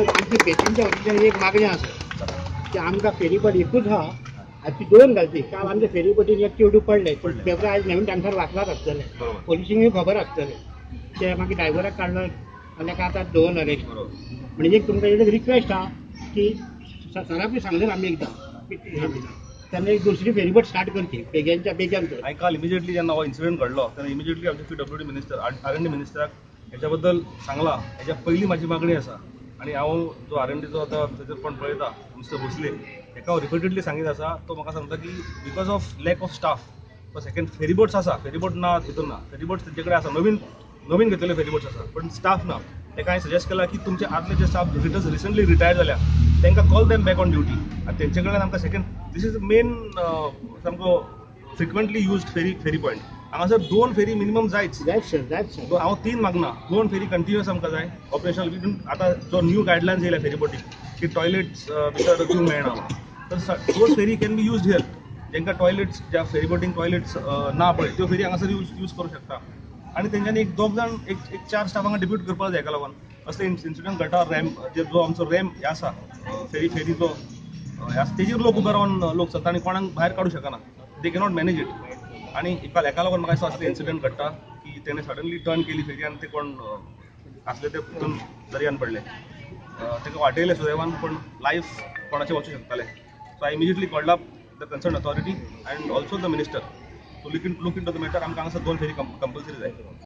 आमची बेतींच्या वतीच्यान एक मागणी आसा की आमकां फेरीबोट एकूच आहा आनी ती दोन घालची. काल आमच्या फेरीबोटीन एक चेडूं पडलें, पूण पेपर आयज नवीन टायम्सार वाचलाच आसतलें, पोलिसींकूय खबर आसतलें. ते मागीर ड्रायव्हराक काडलो आनी ताका आतां दवरलो अरेस्ट. म्हणजे एक तुमकां एक रिक्वेस्ट आहा की सराकूय सांगलें आमी एकदां, तेन्ना एक दुसरी फेरीबोट स्टार्ट करची बेगीनच्या बेगीन. हांवें काल इमिजिएटली जेन्ना हो इन्सिडंट घडलो तेन्ना इमिजिएटली आमचे PWD minister RND मिनिस्टराक हेच्या बद्दल सांगलां. हेच्या पयलीं म्हाजी मागणी आसा आनी हांव जो आरएनडीचो आतां थंयसर कोण पळयता मिस्टर भोसले हेका हांव रिपिटेडली सांगीत आसा. तो म्हाका सांगता की because of lack of staff तो सेकंड फेरीबोट्स आसा, फेरीबोट ना हितून ना, फेरीबोट्स तेंचे कडेन आसा, नवीन नवीन घेतलेले फेरीबोट्स आसा पण स्टाफ ना. तेका हांवें सजेस्ट केला की तुमचे आदले जे स्टाफ रिटर्स रिसंटली रिटायर जाल्या तांकां call them back on duty आनी तेंचे कडल्यान आमकां second this is main सामको frequently used ferry point. हांगासर दोन फेरी मिनिमम जायच. जायत सर, जायत सर. हांव तीन मागना, दोन फेरी कंटिन्युअस आमकां जाय ऑपरेशनल. इवन आतां जो न्यू गायडलायन्स येयल्या फेरी बोटीक की टॉयलेट्स भितर दिवंक मेळना, तर those ferry can be used here. जेंकां टॉयलेट्स ज्या फेरी बोटींक टॉयलेट्स ना पळय त्यो फेरी हांगासर यूज करूं शकता. आनी तेंच्यांनी एक दोग जाण एक चार स्टाफ हांगा डिप्यूट करपाक जाय. हेका लागून असले इन्सिडंट घडटा. रॅम जो आमचो रॅम हे आसा फेरीचो हे आसा तेजेर लोक उबे रावन लोक चलता आनी कोणाक भायर काडूं शकना, they cannot manage it. आनी हेका लागून म्हाका दिसता असले इन्सिडंट घडटा की तेणें सडनली टर्न केली फेरी आनी ते कोण आसले ते तितून दर्यान पडले. ताका वाटयले सुदैवान, पूण लायफ कोणाचें वचूं शकतालें. So I immediately called up the concern authority and also the minister to look into the matter. आमकां हांगासर दोन फेरी कंपल्सरी जाय.